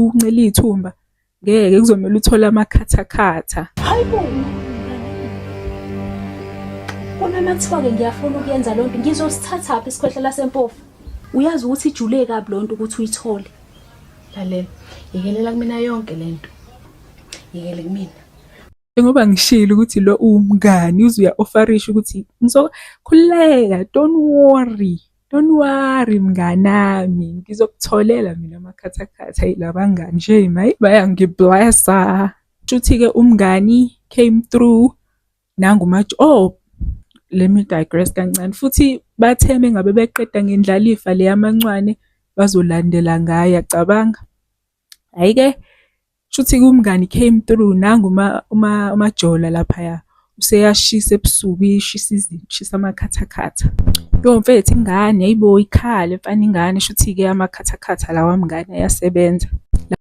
Ukuncela iy'thumba, ngeke kuzomele uthole amakhathakhatha. Hayi bo! Kona uma kuthiwa-ke ngiyafuna ukuyenza loo nto, ngizosithathaphi isikhwehlela sempofu? Uyazi ukuthi ijule kabi loo nto ukuthi uyithole. Lalela, yekelela kumina yonke le nto. Yekele kumina. Njengoba ngishilo ukuthi lo uwumngani uze uya-ofarisha ukuthi ngizokhululeka, don't worry, don't worry mnganami, ngizokutholela mina amakhathakhatha. Hhayi labangani shame, hhayi bayangiblessa. Shuthi-ke umngani came through nangu oh let me digress kancane. Futhi bathe mengabe beqeda ngendlalifa le yamancwane bazolandela ngaye, yacabanga. Hhayi-ke shuthi-ke umngani came through nangu uMajola laphaya useyashisa ebusuku ishisa izinto, ishisa amakhathakhatha. Yo mfethu ingane hhayi bo ikhale mfana ingane shuthi-ke amakhathakhatha lawa mngani ayasebenza.